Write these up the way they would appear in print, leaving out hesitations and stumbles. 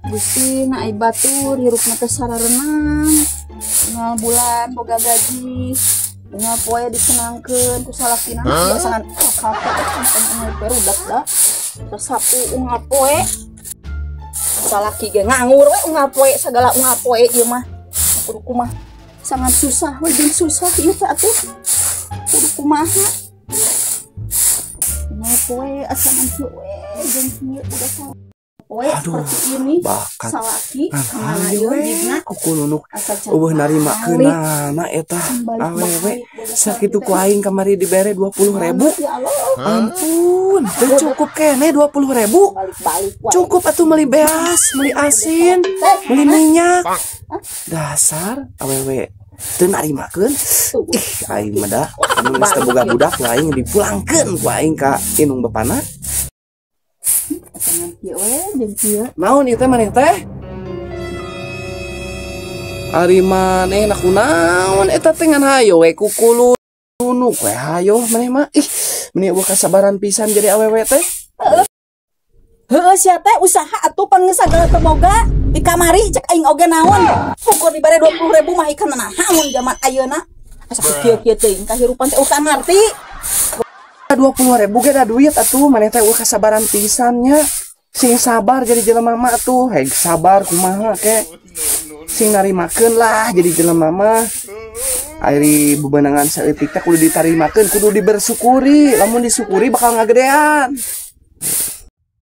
Gusti na ai batur hirupna teh sararenang. Unggal bulan boga gaji. Unggal poe disenangkeun ku salakina, biasana kakak perudak da. Sapu unggal poe. Salaki ge nganggur we unggal poe, segala unggal poe ieu mah. Kudu kumaha? Sangat susah we, jeung susah ieu teh atuh. Kudu kumaha? Unggal poe asa nanti we jeung kieu udah poe. Aduh, seperti ini bakat. Salaki Ah, kemana ayo ieu we jigna kukulunuk asa can euweuh balik. narimakeunana eta Balik awewe. balik. Sakitu ku aing kamari dibere 20.000. Ya Allah. Ampun, teu cukup keneh 20.000. Balik-balik wae. Cukup atuh meuli beas, meuli asin, meuli minyak. Dasar awewe teu narimakeun. Ih, aing mah da anu geus teu boga budak ku aing dipulangkeun ku aing ka indung bapana. Jangan kieu we jeung kieu. Naon ieu teh maneh teh? Ari maneh na kunaon eta teh, ngan hayo we kukulunuk we, hayo maneh mah. Ih, meni euweuh kasabaran pisan jadi awewe teh. Heeh, sia teh usaha atuh, pan geus sagala teu boga. Di kamari cek aing oge naon. Ukur dibere 20.000 mah ikan naon zaman ayeuna. Asa kieu-kieu teuing kahirupan teh ukan ngarti. 20.000 ge da duit atuh, maneh teh euweuh kasabaran pisan nya. Sing sabar jadi jelema mah atuh, heg sabar kumaha ke. Sing narimakeun lah jadi jelema mah. Ari bebenangan saeutik teh kudu ditarimakeun, kudu dibersyukuri. Lamun disyukuri bakal ngagedean.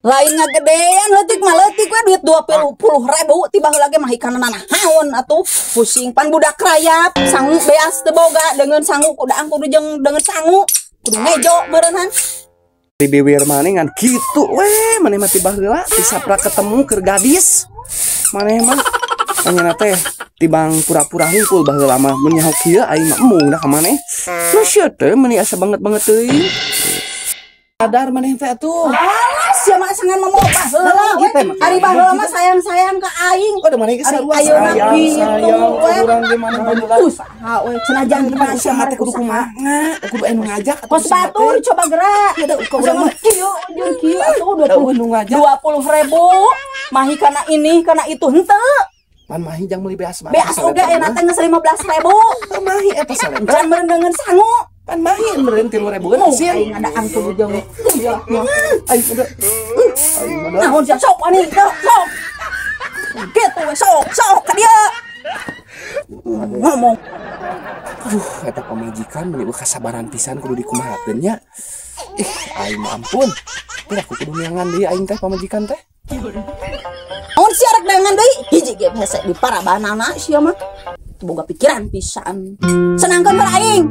Lain ngagedean, leutik mah leutik we duit 20.000 tiba heula ge mah ikan naon atuh. Pusing pan budak rayap, sangu beas teu boga, dengan sangu kudu kudu jeung dengan sangu. Kudu ngejo meureunhan. Di biwir maneh ngan kitu we, maneh mah ti baheula ti sapra ketemu keur gadis. Maneh mah anyana teh tibang pura-pura hungkul, baheula mah mun nyaho kieu aing mah embung da ka maneh. Nu sia teh meuni asa banget-banget teuing. Sadar maneh teh atuh. Alah, sia mah sangan ngomong baheula we. Gitu emang. Ari baheula mah sayang-sayang ka aing. Oh, da maneh geus Ari sarua ayeuna sayang, gitu sayang we. Urang ge maneh baheula. Usaha we senajan Pan usaha teh kudu kumaha? Kudu anu ngajak atuh Kos usaha batur teh. Coba gerak. Ya da ka urang mah. Kieu jeung kieu atuh Da euweuh nu ngajak. 20.000 mahi kana ini kana itu henteu. Pan mahi jang meuli beas mah. Beas oge enak teh geus 15.000. Mahi eta saleter. Can meureun deungeun sangu. Pan mahi meureun 3.000 Mau asin. aing ada angkuh jeung Ya, aing udah. Aing mah da. Naon sia, sok wani sok sok. Gitu we, sok sok ka dieu. Ngomong. Aduh, eta pamajikan meni euweuh kasabaran pisan, kudu dikumahakeun nya. Ih, aing mah ampun. Tidak aku kudu neangan deui aing teh pamajikan teh. Naon sia rek dengan deui? Hiji ge hese di parabanana sia mah. Teu boga pikiran pisan. Senangkeun heula aing.